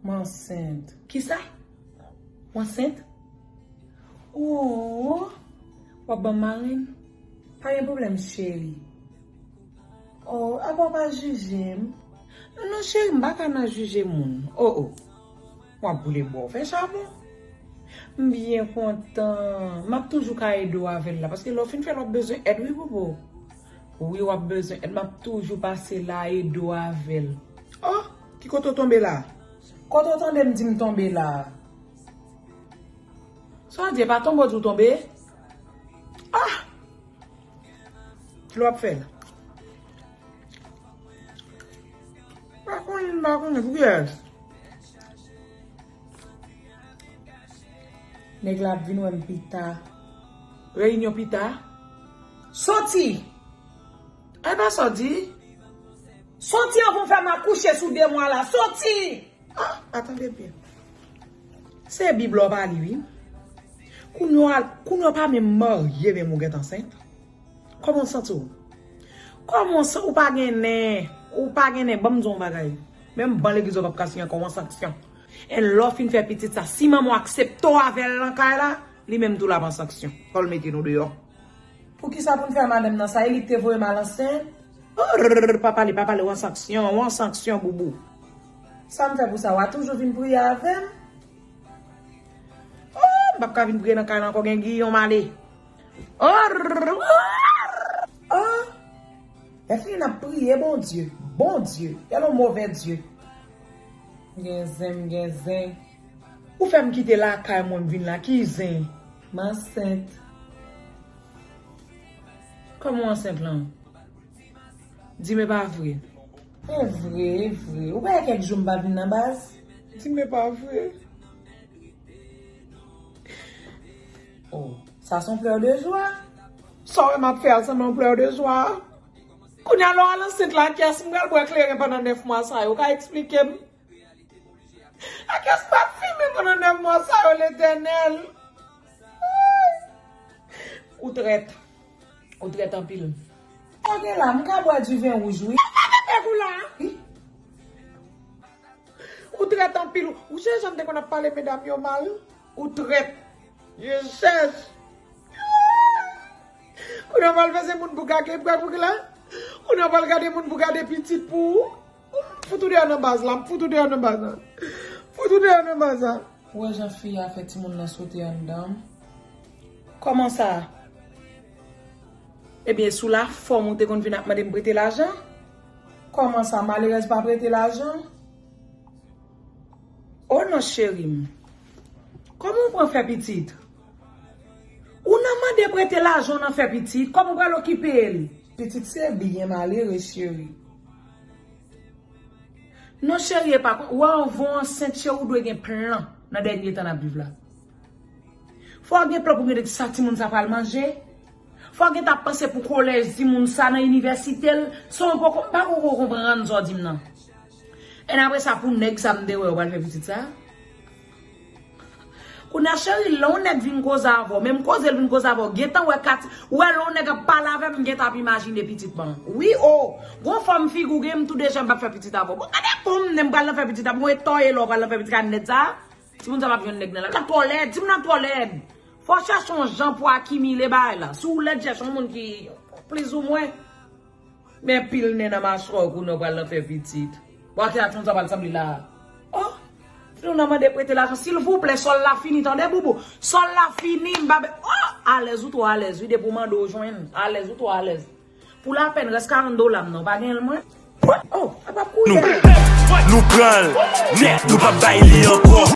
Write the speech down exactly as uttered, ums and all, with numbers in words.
M ansent. Kisa? W ansent? Oh, w ap ban m marenn? Pa gen pwoblèm, cheri. Oh, apa w pa jije m? Non, non, cheri, m pa ka nan jije moun. Oh, oh. W ap boule bwa, w fè chabon. M byen kontan. M ap toujou ka ede w avè l la, paske lè w fin fè l, w ap bezwen èd, wi, Popo. Wi, w ap bezwen èd. M ap toujou pase la, ede w avè l. Oh, ki kote w tonbe la? Kote w tande m di m tonbe la? Sa w di, e pa tonbe w di w tonbe? Ah! Kile w ap fè l? Pa konnen, pa konnen, pou kiyès? Nèg la ap vin wè m pita. Reyinyon pita? Soti! Ay, pa sa w di? Soti anvan w fè m akouche sou de mwa la. Soti! Ah, a, tande byen. Se Bib la w pa li, wi. Kounye a, kounye a w pa menm marye, menm ou gentan ansent. Kòman w santi w? Kòman w san-, ou pa gen nen, ou pa gen nen, ban m di w yon bagay. Menm ban legliz ou p ap ka siyen ankò, w an sanksyon. E lè w fin fè pitit sa, si manman w aksepte w avè l nan kay la, li menm tou l ap an sanksyon. Fò l mete nou deyò. Poukisa pou n fè madanm nan sa? E li k te voye m al ansent? Oh, rrr, pa pale, pa pale, w an sanksyon, w an sanksyon, boubou. Sa m fè pou sa? W a toujou vin priye avè m? Oh, m p ap ka vin priye nan kay la ankò, gen giyon m ale. Oh, rrr, oh, rrr, oh. Lè fini n ap priye, Bondye, Bondye, kèl on move Dye. M gen zen, m gen zen. Ou fè m kite lakay mwen, m vin la, ki zen? M ansent. Kòman w ansent lan? Di m e pa vre. E vre, e vre. Ou pa wè kèk jou m pa vin nan baz? Di m e pa vre. Oh, sa se yon pleurs de joie. Sa w wè m ap fè a sanble yon pleurs de joie? Kounye a, lè w al ansent la, kiyès m pral bwè kleren pandan nèf mwa sa yo? Ou ka eksplike m? Ak kiyès m ap fimen pandan nèf mwa sa yo, Letènèl? Ou trèt. Ou trèt anpil. Sa gen la, m ka bwè diven wouj, wi. Nèg ou la. Ou trèt anpil. Ou sonje jan m te konn ap pale medam yo mal? Ou trèt. Je chèch. Kounye a w pral fè se moun pou gade, pou gade la. Kounye a w pral gade moun pou gade pitit pou ou. Fout ou deyò nan baz la, fout ou deyò nan baz la. Fout ou deyò nan baz la. Ou wè jan fi a fè timoun nan sote anndan m? Kòman sa? Ebyen, sou lafòm ou te konn vin ap mande m prete lajan? Kòman sa, malerèz pa prete lajan? O non, cheri m. Kòman w pran fè pitit? Ou nan mande prete lajan, w nan fè pitit. Kòman w pral okipe l? Pitit se byen, malere, cheri. Non, cheri, e pa kon, ou anvan w ansent, cheri, ou dwe gen plan nan dènye tan n ap viv la. Fò w gen plan pou gade sa timoun sa pral manje. Fò w gentan ap panse pou kolèj timoun sa nan inivèsite l. San w poko, m pa poko konprann sa w di m nan. Èn apre sa, pou nèg sa m te wè yo pral fè pitit sa. Kounye a, cheri, lè yon nèg vin koze avè w, menm koze l vin koze avè w, gentan wè kat, ou wè lè yon nèg ap pale avè m, m gentan ap imajine pitit mwen. Wi, o, gon fòm figi w gen, m tou deja m p ap fè pitit avè w. Bon, gade pou m, m pral nan fè pitit avè w, mwen tòye lè w pral nan fè pitit ak nèg sa. Timoun sa p ap jwenn nèg nan la. Nan twò lèd, timoun nan twò lèd. Fò w chèche yon jan pou akimile bagay la. Si w lèd, chèche yon moun ki plizoumwen. Men pil nen nan machwè w kounye a w pral nan fè pitit. Bon, a ki sa timoun sa pral sanble la? Oh! Timoun nan mande prete lajan. Silvouplè, sòl la fini, tande, boubou. Sòl la fini, m pa be-, oh! Alèz, ou twò alèz, wi, depi w mande w jwenn. Alèz, ou twò alèz. Pou lapèn, rès karant dola m nan, w pa genyen l mwen? Oh, apa kouri dèyè? Nou pran l nèt, nou p ap bay li ankò.